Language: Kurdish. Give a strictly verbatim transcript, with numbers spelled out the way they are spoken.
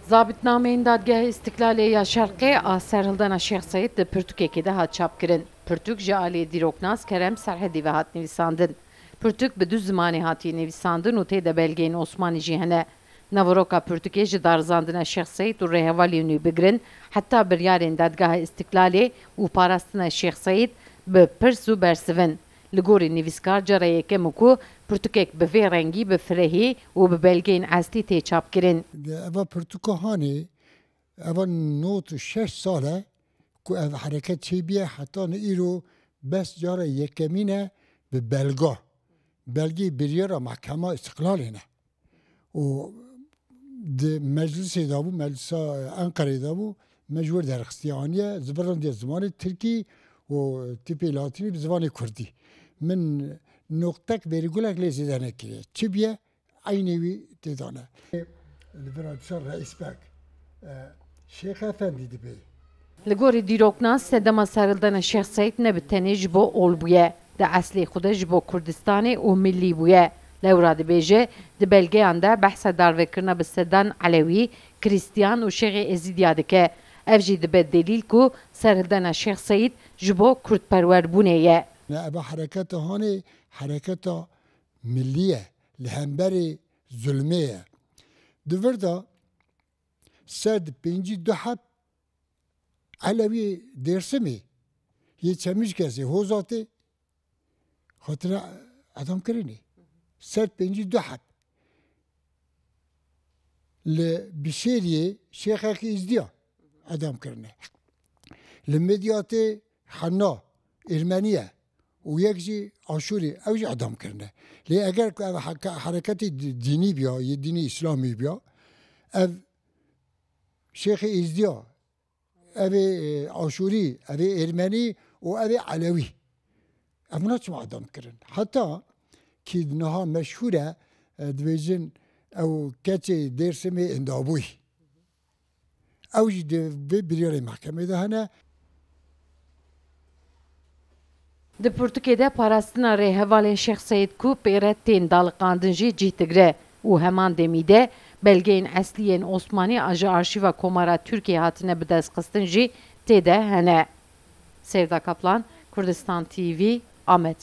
Zabitnameyên Dadgeha Îstiklalê ya Şerqê a serhildana Şêx Seîd di pirtûkekê de hat çapkirin. Pirtûk ji aliyê dîroknas Kerem Serhedî ve hat nivîsandin. Pirtûk bi du zimanê hatiye nivîsandin û tê de belgeyên Osmanî jî hene. Naveroka pirtûkê ji darizandina Şêx Seîd û rêhevalên wî bigirin heta biryarên Dadgeha Îstiklalê û parastina Şêx Seîd bi pirs û bersiv in. Li gorî nivîskar cara yekem e ku pirtûkek bi vê rengî, bi firehî û bi belgeyên eslî tê çapkirin. Eva pirtûka hanê, eva nod û şeş sal e ku ev hereket çêbûye, heta ne îro bes cara yekemîn e bi belga. Belgeyê biryara Mehkema Îstiqlalê ne. Û di meclisê de bû, meclisa Enqerê de bû, me ji wir derxistiye aniye, zivirandiye zimanê tirkî û tîpê latînî bi zimanê kurdî. Min noqtek vêrgulek lê zêde nekiriye. Çi biye? Eynê wî tê de ne. Li vir dîsa Reîs Beg, e, Şêx Efendî dibê. Li gorî dîroknas, sedema serhildana Şêx Seîd ne bi tenê ji bo ol bûye. Di eslê xwe de ji bo Kurdistanê û millî bûye. Lewra dibêje, di belgeyan de behsa darvekirina bi sedan Elewî, Krîstiyan û Şêxê Êzîdiya dike. Ev jî dibe delîl ku serhildana Şêx Seîd ji bo kurdperwerbûnê ye. Eva hereketa hanê hereketa millî ye, li hemberî zulmê ye. Di vir de sed pêncî du heb Elewî Dêrsimê, yê Çemîşkesê, Hozatê, hatine edamkirinê. Sed pêncî du heb. Li Bişêriyê Şêxekî Îzdiya edam kirine. Li Midyatê Henna Ermenî ye û yek jî Aşûrî, ew jî edam kirine. Lê eger ku ev heke-, hereketê di-, dînî biya, yê dînê Îslamî biya, ev Şêxê Êzdiya, ev ê, e, Aşûrî, ev ê Ermenî û ev ê Elewî. Ev naçin edam kirin. Heta kî niha meşhûr e, e, dibêjin ew keçê Dêrsimê Îndabûyî. Ew jî di vê biryarê mehkemê de hene. Di pirtûkê de parastina rêhevalên Şêx Seîd ku pê re tên daliqandin jî cih digire û heman demî de belgeyên eslî yên Osmanî a ji arşîva Komara Tirkiyê hatine bidestxistin jî tê de hene. Sevda Kaplan, Kurdistan T V, Amed.